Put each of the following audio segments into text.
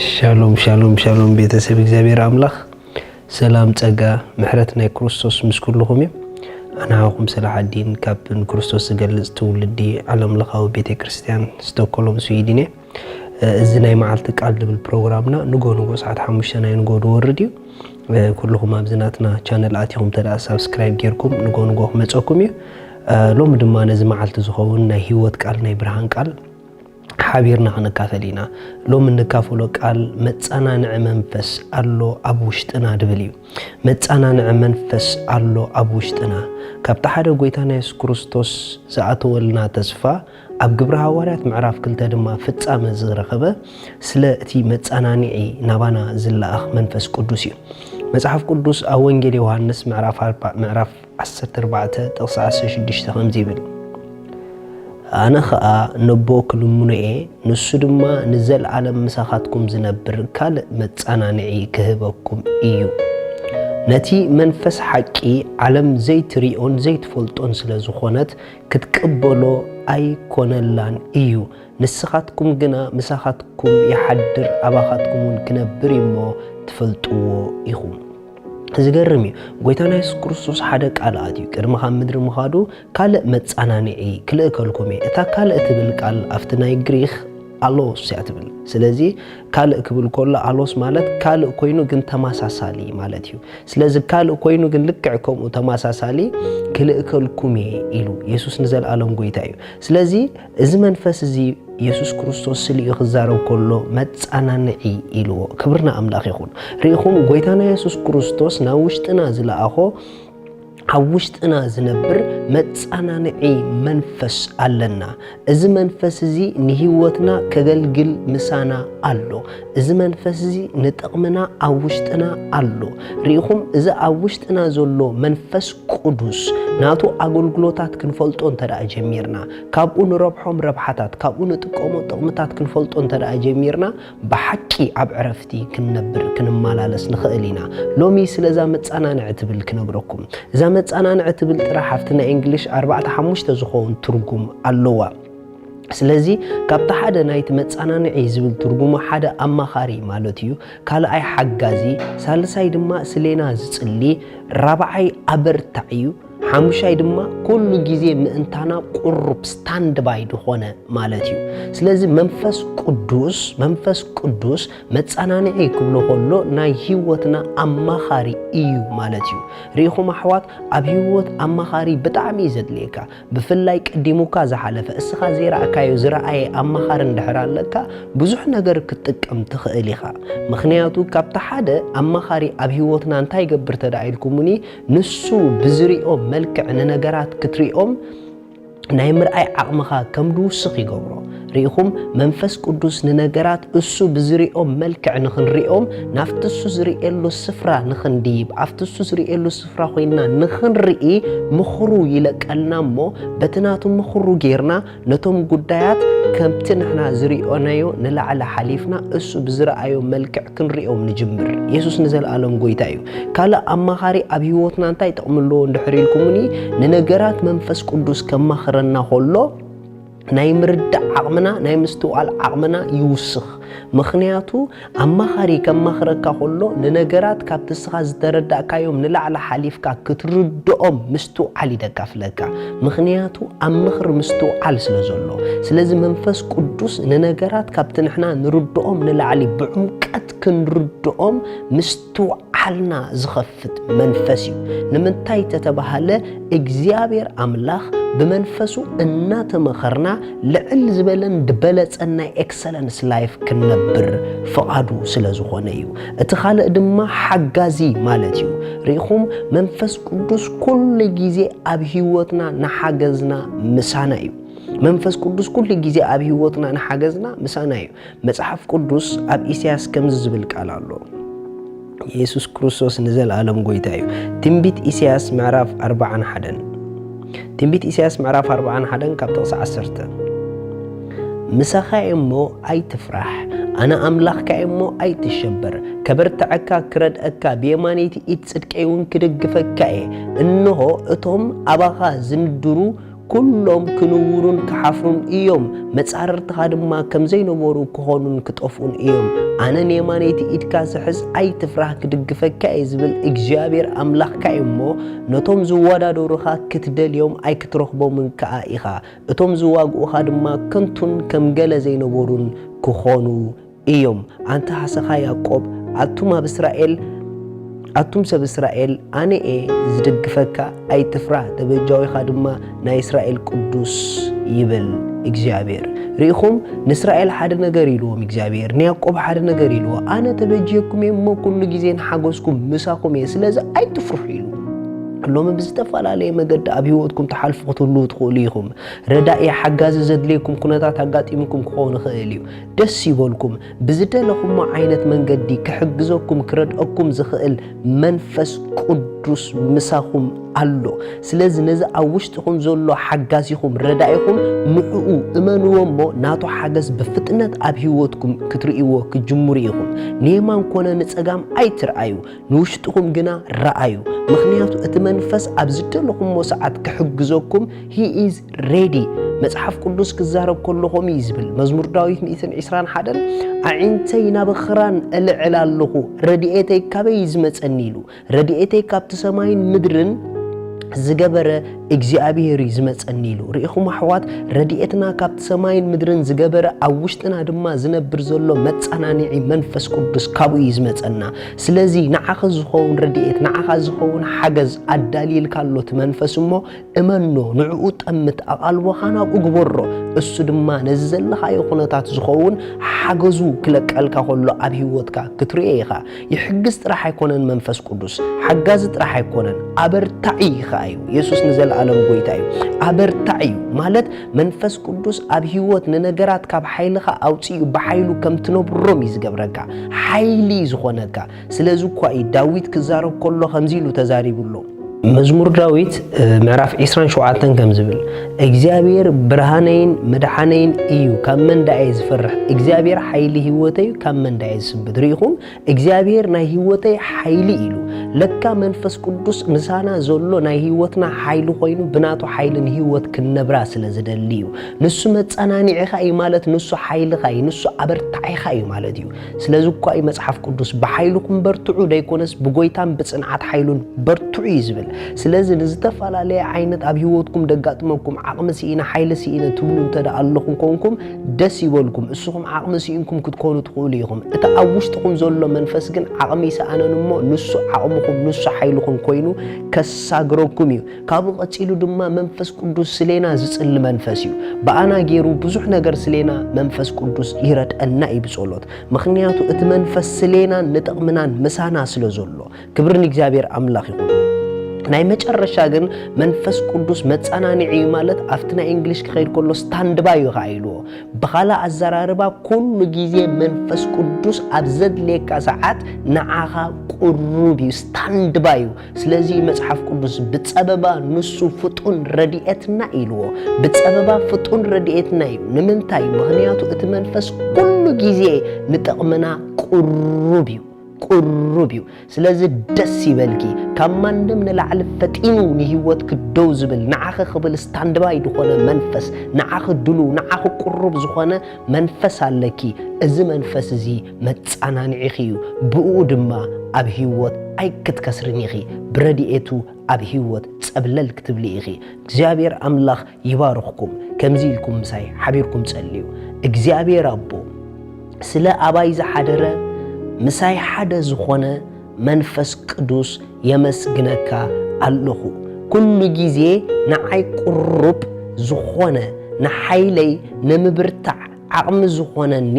ሻሎም ሻሎም ሻሎም፣ ቤተሰብ እግዚኣብሔር ኣምላኽ፣ ሰላም፣ ጸጋ፣ ምሕረት ናይ ክርስቶስ ምስ ኩልኹም እዩ። ኣነ ሓውኹም ሰላሓዲን ካብ ንክርስቶስ ዝገልጽ ትውልዲ ዓለም ለኻዊ ቤተ ክርስቲያን ስቶኮሎም ስዊድን እየ። እዚ ናይ መዓልቲ ቃል ዝብል ፕሮግራምና ንጎ ንጎ ሰዓት ሓሙሽተ ናይ ንጎ ዝወርድ እዩ። ኩልኹም ኣብዚ ናትና ቻነል ኣቲኹም ተደኣ ሳብስክራይብ ጌርኩም ንጎ ንጎ ክመጸኩም እዩ። ሎሚ ድማ ነዚ መዓልቲ ዝኸውን ናይ ህይወት ቃል፣ ናይ ብርሃን ቃል ሓቢርና ክንካፈል ኢና። ሎሚ እንካፈሎ ቃል መጸናንዒ መንፈስ ኣሎ ኣብ ውሽጥና ድብል እዩ። መጸናንዒ መንፈስ ኣሎ ኣብ ውሽጥና። ካብቲ ሓደ ጎይታና የሱስ ክርስቶስ ዝኣተወልና ተስፋ ኣብ ግብሪ ሃዋርያት ምዕራፍ ክልተ ድማ ፍጻመ ዝረኸበ ስለ እቲ መጸናንዒ ናባና ዝለኣኽ መንፈስ ቅዱስ እዩ። መጽሓፍ ቅዱስ ኣብ ወንጌል ዮሃንስ ምዕራፍ ኣርባ-፣ ምዕራፍ ዓሰርተ ኣርባዕተ ጥቕሲ ዓሰርተ ሽዱሽተ ከምዚ ይብል፣ ኣነ ኸኣ ነቦ ክልምኖ እየ፣ ንሱ ድማ ንዘለኣለም ምሳኻትኩም ዝነብር ካልእ መጸናንዒ ክህበኩም እዩ። ነቲ መንፈስ ሓቂ ዓለም ዘይትሪኦን ዘይትፈልጦን ስለ ዝኾነት ክትቅበሎ ኣይኮነላን እዩ። ንስኻትኩም ግና ምሳኻትኩም ይሓድር፣ ኣባኻትኩም እውን ክነብር እዩ እሞ ትፈልጥዎ ኢኹም። ዝገርም እዩ። ጎይታና የሱስ ክርስቶስ ሓደ ቃል ኣትዩ፣ ቅድሚ ካብ ምድሪ ምኻዱ ካልእ መጸናንዒ ክልእከልኩም እየ። እታ ካልእ ትብል ቃል ኣብቲ ናይ ግሪኽ ኣሎስ እያ ትብል። ስለዚ ካልእ ክብል ከሎ ኣሎስ ማለት ካልእ ኮይኑ ግን ተመሳሳሊ ማለት እዩ። ስለዚ ካልእ ኮይኑ ግን ልክዕ ከምኡ ተመሳሳሊ ክልእከልኩም እየ ኢሉ። የሱስ ንዘለኣለም ጎይታ እዩ። ስለዚ እዚ መንፈስ እዚ የሱስ ክርስቶስ ስሊኡ ክዛረብ ከሎ መጸናንዒ ኢልዎ። ክብሪ ንኣምላኽ ይኹን። ርኢኹም፣ ጎይታና የሱስ ክርስቶስ ናብ ውሽጥና ዝለኣኾ፣ ኣብ ውሽጥና ዝነብር መጸናንዒ መንፈስ ኣለና። እዚ መንፈስ እዚ ንህይወትና ከገልግል ምሳና ኣሎ። እዚ መንፈስ እዚ ንጥቕምና ኣብ ውሽጥና ኣሎ። ርኢኹም፣ እዚ ኣብ ውሽጥና ዘሎ መንፈስ ቅዱስ ናቱ ኣገልግሎታት ክንፈልጦ እንተ ደኣ ጀሚርና፣ ካብኡ ንረብሖም ረብሓታት፣ ካብኡ ንጥቀሞ ጥቕምታት ክንፈልጦ እንተ ደኣ ጀሚርና፣ ብሓቂ ኣብ ዕረፍቲ ክንነብር፣ ክንመላለስ ንኽእል ኢና። ሎሚ ስለዛ መጸናንዒ ትብል ክነግረኩም። እዛ መጸናንዒ ትብል ጥራሕ ኣብቲ ናይ እንግሊሽ ኣርባዕተ ሓሙሽተ ዝኸውን ትርጉም ኣለዋ። ስለዚ ካብቲ ሓደ ናይቲ መጸናንዒ ዝብል ትርጉሙ ሓደ ኣማኻሪ ማለት እዩ፣ ካልኣይ ሓጋዚ፣ ሳልሳይ ድማ ስሌና ዝጽሊ፣ ራብዓይ ኣበርታዒ እዩ፣ ሓሙሻይ ድማ ኩሉ ግዜ ምእንታና ቁሩብ ስታንድ ባይ ዝኾነ ማለት እዩ። ስለዚ መንፈስ ቅዱስ፣ መንፈስ ቅዱስ መጸናንዒ ክብሎ ከሎ ናይ ህይወትና ኣማኻሪ እዩ ማለት እዩ። ርኢኹም ኣሕዋት፣ ኣብ ህይወት ኣማኻሪ ብጣዕሚ እዩ ዘድልየካ። ብፍላይ ቀዲሙካ ዝሓለፈ፣ እስኻ ዘይረኣካዮ ዝረኣየ ኣማኻሪ እንድሕር ኣለካ፣ ብዙሕ ነገር ክትጥቀም ትኽእል ኢኻ። ምኽንያቱ ካብቲ ሓደ ኣማኻሪ ኣብ ህይወትና እንታይ ይገብር ተደኣ ኢልኩምኒ፣ ንሱ ብዝሪኦ መልክዕ ንነገራት ክትሪኦም ናይ ምርኣይ ዓቕምኻ ከም ድውስኽ ይገብሮ። ርኢኹም፣ መንፈስ ቅዱስ ንነገራት እሱ ብዝሪኦም መልክዕ ንኽንሪኦም፣ ናብቲ እሱ ዝርእየሉ ስፍራ ንኽንድይብ፣ ኣብቲ እሱ ዝርእየሉ ስፍራ ኮይንና ንኽንርኢ ምኽሩ ይለቀልና እሞ፣ በቲ ናቱ ምኽሩ ጌርና ነቶም ጉዳያት ከምቲ ንሕና ዝሪኦናዮ ንላዕሊ ሓሊፍና እሱ ብዝረኣዮ መልክዕ ክንሪኦም ንጅምር። የሱስ ንዘለኣለም ጎይታ እዩ። ካልእ ኣማኻሪ ኣብ ህይወትና እንታይ ጥቕሚ ኣለዎ እንድሕር ኢልኩምኒ፣ ንነገራት መንፈስ ቅዱስ ከማኽረና ከሎ ናይ ምርዳእ ዓቕምና፣ ናይ ምስትውዓል ዓቕምና ይውስኽ። ምኽንያቱ ኣማኻሪ ከማኽረካ ከሎ ንነገራት ካብቲ እስኻ ዝተረዳእካዮም ንላዕሊ ሓሊፍካ ክትርድኦም ምስትውዓል እዩ ደካፍለካ። ምኽንያቱ ኣብ ምኽሪ ምስትውዓል ስለ ዘሎ። ስለዚ መንፈስ ቅዱስ ንነገራት ካብቲ ንሕና ንርድኦም ንላዕሊ ብዕምቀት ክንርድኦም ምስትውዓልና ዝኸፍት መንፈስ እዩ። ንምንታይ ተተባሃለ፣ እግዚኣብሔር ኣምላኽ ብመንፈሱ እናተመኸርና ልዕል ዝበለን ዝበለጸን ናይ ኤክሰለንስ ላይፍ ክንነብር ፍቓዱ ስለ ዝኾነ እዩ። እቲ ካልእ ድማ ሓጋዚ ማለት እዩ። ርኢኹም፣ መንፈስ ቅዱስ ኩሉ ግዜ ኣብ ህይወትና ንሓገዝና ምሳና እዩ። መንፈስ ቅዱስ ኩሉ ግዜ ኣብ ህይወትና ንሓገዝና ምሳና እዩ። መጽሓፍ ቅዱስ ኣብ ኢሳያስ ከምዚ ዝብል ቃል ኣሎ። የሱስ ክርስቶስ ንዘለኣለም ጎይታ እዩ። ትንቢት ኢሳያስ ምዕራፍ ኣርባዓን ሓደን። ትንቢት ኢሳያስ ምዕራፍ ኣርባዓን ሓደን ካብ ጥቕሲ ዓሰርተ። ምሳኻ እየ እሞ ኣይትፍራሕ፣ ኣነ ኣምላኽካ እየ እሞ ኣይትሸበር። ከበርትዐካ፣ ክረድአካ፣ ብየማነይቲ ኢድ ጽድቀይ እውን ክድግፈካ እየ። እንሆ፣ እቶም ኣባኻ ዝንድሩ ኩሎም ክንውሩን ክሓፍሩን እዮም፣ መጻርርትኻ ድማ ከም ዘይነበሩ ክኾኑን ክጠፍኡን እዮም። ኣነ ንየማነይቲ ኢድካ ዝሕዝ ኣይትፍራህ፣ ክድግፈካ እየ ዝብል እግዚኣብሔር ኣምላኽካ እዩ እሞ፣ ነቶም ዝወዳደሩኻ ክትደልዮም ኣይክትረኽቦምን ከኣ ኢኻ። እቶም ዝዋግኡኻ ድማ ከንቱን ከም ገለ ዘይነበሩን ክኾኑ እዮም። ኣንታ ሓሰኻ ያዕቆብ፣ ኣቱም ኣብ እስራኤል፣ ኣቱም ሰብ እስራኤል፣ ኣነ እየ ዝድግፈካ፣ ኣይትፍራ፣ ተበጃዊኻ ድማ ናይ እስራኤል ቅዱስ ይብል እግዚኣብሔር። ርኢኹም፣ ንእስራኤል ሓደ ነገር ኢልዎም እግዚኣብሔር፣ ንያዕቆብ ሓደ ነገር ኢልዎ፣ ኣነ ተበጅየኩም እየ እሞ ኩሉ ግዜ ንሓገዝኩም ምሳኹም እየ፣ ስለዚ ኣይትፍርሑ ኢሉ። ሎሚ ብዝተፈላለየ መገዲ ኣብ ህይወትኩም ትሓልፉ ክትህልዉ ትኽእሉ ኢኹም። ረዳኢ ሓጋዚ ዘድልየኩም ኩነታት ኣጋጢምኩም ክኸውን ይኽእል እዩ። ደስ ይበልኩም። ብዝደለኹሞ ዓይነት መንገዲ ክሕግዘኩም ክረድአኩም ዝኽእል መንፈስ ቅዱስ ምሳኹም ኣሎ። ስለዚ ነዚ ኣብ ውሽጥኹም ዘሎ ሓጋዚኹም ረዳኢኹም ንዕኡ እመንዎ እሞ ናቱ ሓገዝ ብፍጥነት ኣብ ህይወትኩም ክትርእይዎ ክትጅምሩ ኢኹም። ንየማን ኮነ ንጸጋም ኣይትርኣዩ። ንውሽጥኹም ግና ረኣዩ፣ ምኽንያቱ እቲ መንፈስ ኣብ ዝደለኹሞ ሰዓት ክሕግዘኩም he is ready። መጽሓፍ ቅዱስ ክዛረብ ከሎ ከምኡ እዩ ዝብል፣ መዝሙር ዳዊት ሚእትን ዕስራን ሓደን ኣዒንተይ ናብ ኣኽራን እልዕል ኣለኹ፣ ረድኤተይ ካበይ እዩ ዝመጸኒ ኢሉ። ረድኤተይ ካብቲ ሰማይን ምድርን ዝገበረ እግዚኣብሔር እዩ ዝመጸኒ ኢሉ። ርኢኹም ኣሕዋት፣ ረድኤትና ካብቲ ሰማይን ምድርን ዝገበረ ኣብ ውሽጥና ድማ ዝነብር ዘሎ መጸናንዒ መንፈስ ቅዱስ ካብኡ እዩ ዝመጸና። ስለዚ ንዓኺ ዝኸውን ረድኤት፣ ንዓኻ ዝኸውን ሓገዝ ኣዳልይልካ ኣሎ እቲ መንፈስ እሞ እመኖ፣ ንዕኡ ጠምት፣ ኣቓልቦኻ ናብኡ ግበሮ። እሱ ድማ ነዚ ዘለኻዮ ኩነታት ዝኸውን ሓገዙ ክለቀልካ ከሎ ኣብ ህይወትካ ክትርእዮ ኢኻ። ይሕግዝ ጥራሕ ኣይኮነን መንፈስ ቅዱስ፣ ሓጋዚ ጥራሕ ኣይኮነን፣ ኣበርታዒ ኸኣ እዩ። የሱስ ንዘለኣለም ጎይታ እዩ። ኣበርታዒ እዩ ማለት መንፈስ ቅዱስ ኣብ ህይወት ንነገራት ካብ ሓይልኻ ኣውጺኡ ብሓይሉ ከም ትነብሮም እዩ ዝገብረካ። ሓይሊ እዩ ዝኾነካ። ስለዚ እኳ እዩ ዳዊት ክዛረብ ከሎ ከምዚ ኢሉ ተዛሪቡ ኣሎ። መዝሙር ዳዊት፣ እ፣ ምዕራፍ ዕስራን ሸውዓተን ከም ዝብል፣ እግዚኣብሔር ብርሃነይን መድሓነይን እዩ፣ ካብ መን ደኣ እየ ዝፈርሕ? እግዚኣብሔር ሓይሊ ህይወተይ እዩ፣ ካብ መን ደኣ እየ ዝስንብድ? ርኢኹም? እግዚኣብሔር ናይ ህይወተይ ሓይሊ ኢሉ። ለካ መንፈስ ቅዱስ ምሳና ዘሎ ናይ ህይወትና ሓይሊ ኮይኑ ብናቱ ሓይሊ ንህይወት ክንነብራ ስለ ዝደሊ እዩ። ንሱ መጸናንዒኻ እዩ ማለት ንሱ ሓይልኻ እዩ፣ ንሱ ኣበርታዒኻ እዩ ማለት እዩ። ስለዚ እኳ እዩ መጽሓፍ ቅዱስ ብሓይልኩም በርትዑ ደይኮነስ ብጎይታን ብጽንዓት ሓይሉን በርትዑ እዩ ዝብል። ስለዚ ንዝተፈላለየ ዓይነት ኣብ ህይወትኩም ደጋጥመኩም ዓቕሚ ስኢነ፣ ሓይሊ ስኢነ ትብሉ እንተ ደኣ ኣለኹም ኮንኩም ደስ ይበልኩም። እስኹም ዓቕሚ ስኢንኩም ክትኮኑ ትኽእሉ ኢኹም። እቲ ኣብ ውሽጥኹም ዘሎ መንፈስ ግን ዓቕሚ ይሰኣነን እሞ ንሱ ዓቕምኹም፣ ንሱ ሓይልኹም ኮይኑ ከሳግረኩም እዩ። ካብኡ ቀጺሉ ድማ መንፈስ ቅዱስ ስሌና ዝጽሊ መንፈስ እዩ። ብኣና ገይሩ ብዙሕ ነገር ስሌና መንፈስ ቅዱስ ይረድአና እዩ ብጸሎት። ምኽንያቱ እቲ መንፈስ ስሌናን ንጥቕምናን ምሳና ስለ ዘሎ። ክብሪ ንእግዚኣብሔር ኣምላኽ ይኹን። ናይ መጨረሻ ግን መንፈስ ቅዱስ መጸናንዒ እዩ ማለት ኣብቲ ናይ እንግሊሽ ክኸይድ ከሎ ስታንድባይ እዩ ኸዓ ኢልዎ። ብኻልእ ኣዘራርባ ኩሉ ግዜ መንፈስ ቅዱስ ኣብ ዘድልየካ ሰዓት ንዓኻ ቅሩብ እዩ፣ ስታንድባይ እዩ። ስለዚ መጽሓፍ ቅዱስ ብጸበባ ንሱ ፍጡን ረድኤትና ኢልዎ። ብጸበባ ፍጡን ረድኤትና እዩ። ንምንታይ? ምኽንያቱ እቲ መንፈስ ኩሉ ግዜ ንጥቕምና ቅሩብ እዩ፣ ቅሩብ እዩ። ስለዚ ደስ ይበልኪ። ካብ ማንም ንላዕሊ ፈጢኑ ንህይወትኪ ደው ዝብል፣ ንዓኺ ክብል ስታንድባይ ዝኾነ መንፈስ፣ ንዓኺ ድሉው፣ ንዓኺ ቅሩብ ዝኾነ መንፈስ ኣለኪ። እዚ መንፈስ እዚ መጸናንዒኺ እዩ። ብእኡ ድማ ኣብ ህይወት ኣይክትከስርን ኢኺ። ብረድኤቱ ኣብ ህይወት ጸብለል ክትብሊ ኢኺ። እግዚኣብሔር ኣምላኽ ይባርኽኩም። ከምዚ ኢልኩም ምሳይ ሓቢርኩም ጸልዩ። እግዚኣብሔር ኣቦ፣ ስለ ኣባይ ዝሓደረ ምሳይ ሓደ ዝኾነ መንፈስ ቅዱስ የመስግነካ ኣለኹ። ኩሉ ግዜ ንዓይ ቅሩብ ዝኾነ፣ ንሓይለይ ንምብርታዕ ዓቕሚ ዝኾነኒ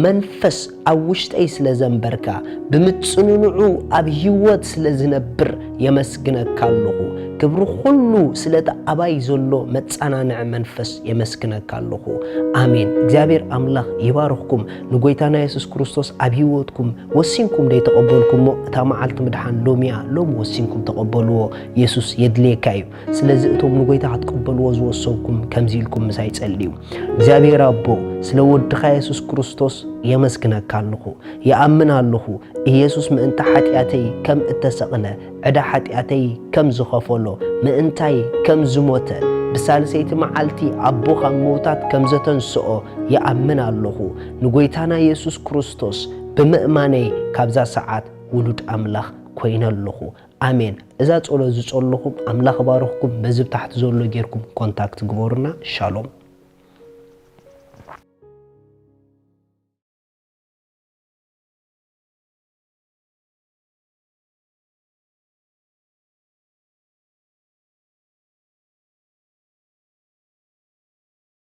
መንፈስ ኣብ ውሽጠይ ስለ ዘንበርካ፣ ብምጽንንዑ ኣብ ህይወት ስለ ዝነብር የመስግነካ ኣለኹ። ክብሪ ኩሉ ስለቲ ኣባይ ዘሎ መጸናንዒ መንፈስ የመስግነካ ኣለኹ። ኣሜን። እግዚኣብሔር ኣምላኽ ይባርኽኩም። ንጎይታና የሱስ ክርስቶስ ኣብ ህይወትኩም ወሲንኩም ደይተቐበልኩሞ፣ እታ መዓልቲ ምድሓን ሎሚ እያ። ሎሚ ወሲንኩም ተቐበልዎ። የሱስ የድልየካ እዩ። ስለዚ እቶም ንጎይታ ክትቅበልዎ ዝወሰንኩም ከምዚ ኢልኩም ምሳይ ጸልዩ። እግዚኣብሔር ኣቦ፣ ስለ ወድኻ የሱስ ክርስቶስ የመስግነካ ኣለኹ። ይኣምን ኣለኹ፣ ኢየሱስ ምእንቲ ሓጢኣተይ ከም እተሰቕለ፣ ዕዳ ሓጢኣተይ ከም ዝኸፈሎ፣ ምእንታይ ከም ዝሞተ፣ ብሳልሰይቲ መዓልቲ ኣቦ ካብ ምውታት ከም ዘተንስኦ ይኣምን ኣለኹ። ንጎይታና የሱስ ክርስቶስ ብምእማነይ ካብዛ ሰዓት ውሉድ ኣምላኽ ኮይነ ኣለኹ። ኣሜን። እዛ ጸሎት ዝጸለኹም ኣምላኽ ባርኽኩም። በዚ ብታሕቲ ዘሎ ጌርኩም ኮንታክት ግበሩና። ሻሎም።